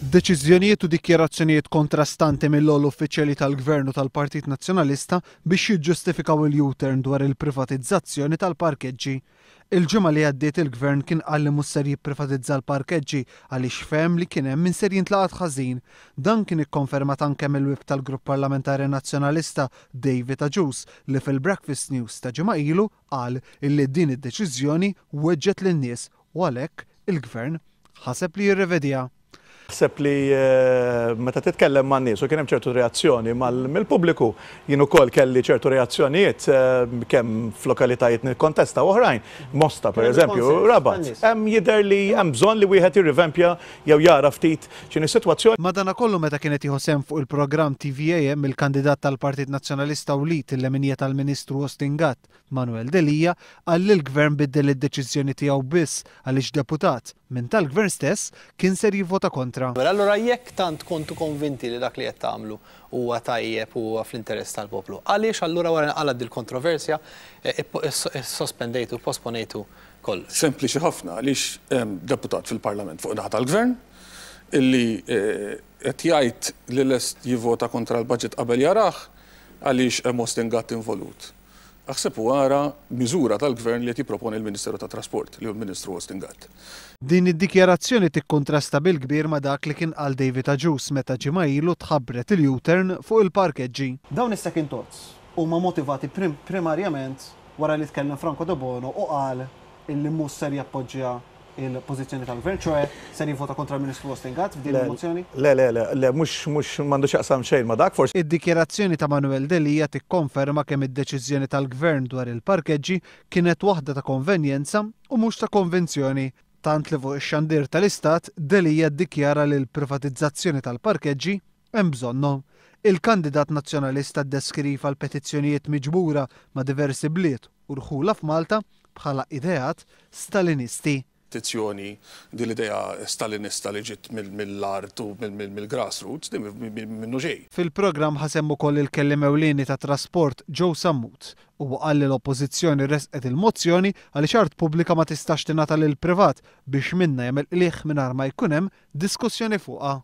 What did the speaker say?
Deċiżjonijiet u dikjarazzjonijiet kontrastanti mill-ogħla uffiċjali tal-Gvern u tal-Partit Nazzjonalista biex jiġġustifikaw il-U-turn dwar il-privatizzazzjoni tal-parkeġġi. Il-ġimgħa li għaddiet il-Gvern kien qal li mhux ser jipprivatizza l-parkeġġi għaliex fehem li kien hemm min ser jintlaqat ħażin. Dan kien ikkonfermat anke mill-Whip tal-Grupp Parlamentari Nazzjonalista David Agius li fil-Breakfast News ta' ġimgħa ilu qal illi din id-deċiżjoni weġġgħet lin-nies u għalhekk il-Gvern ħaseb li jirrevediha. Naħseb li meta titkellem man-nies u kien hemm ċertu reazzjoni mill-pubbliku, jien ukoll kelli ċertu reazzjonijiet kemm f'lokalitajiet nikkontesta u oħrajn, Mosta pereżempju, Rabat. Hemm jidher li hemm bżonn li wieħed jirrivempja jew jara ftit x'inhi s-sitwazzjoni. Madanakollu meta kien qed jieħu sehem fuq il-programm TVAM il-kandidat tal-Partit Nazzjonalista u l-id il-leminija tal-Ministru Austin Gatt, Manuel Delia, qal li l-Gvern biddel id-deċiżjoni tiegħu biss għaliex deputat, minn tal-Gvern stess, kien ser jivvota kontra. Mela allura jekk tant kontu konvinti li dak li qed tagħmlu huwa tajjeb u huwa fl-interess tal-poplu, għaliex allura wara li nqalgħet dil-kontroversja issospendejtu, ipposponejtu kollox? Sempliċi ħafna, għaliex hemm deputat fil-Parlament fuq in-naħa tal-Gvern illi qed jgħid li lest jivvota kontra l-budget qabel jarah għaliex hemm Austin Gatt involut. Aħseb u ara miżura tal-Gvern li qed jipproponi l-Ministeru tat-Trasport, li hu l-Ministru Austin Gatt. Din id-dikjarazzjoni tikkuntrasta bil-kbir ma' dak li kien qal David Agius meta ġimgħa ilu tħabbret il-U-turn fuq il-parkeġġi. Dawn is-second thoughts huma motivati primarjament wara li tkellem Franco Debono u qal illi mhux ser jappoġġja il-pożizzjoni tal-Gvern, ċoe ser jivvota kontra l-Ministru Austin Gatt f'din il-mozzjoni? Le, le, le, le, mhux, mhux, m'għandu x'jaqsam xejn ma' dak, forsi. Id-dikjarazzjoni ta' Manuel Delia tikkonferma kemm id-deċiżjoni tal-Gvern dwar il-parkeġġi kienet waħda ta' konvenjenza u mhux ta' konvinzjoni, tant li fuq ix-xandir tal-Istat Delia ddikjara li l-privatizzazzjoni tal-parkeġġi hemm bżonnhom. Il-kandidat Nazzjonalista ddeskriva l-petizzjonijiet miġbura ma' diversi bliet u rħula f'Malta bħala ideat Stalinisti. Petizzjoni, din l-idea Stalinista li ġiet mill-art u mill-grassroots, din minnu ġej. Fil-programm ħa sehem ukoll il-kelliem ewlieni tat-trasport Joe Sammut. Huwa qal li l-Oppożizzjoni ressqet il-mozzjoni għaliex art pubblika ma tistax tingħata lill-privat biex minnha jagħmel qligħ mingħajr ma jkun hemm diskussjoni fuqha.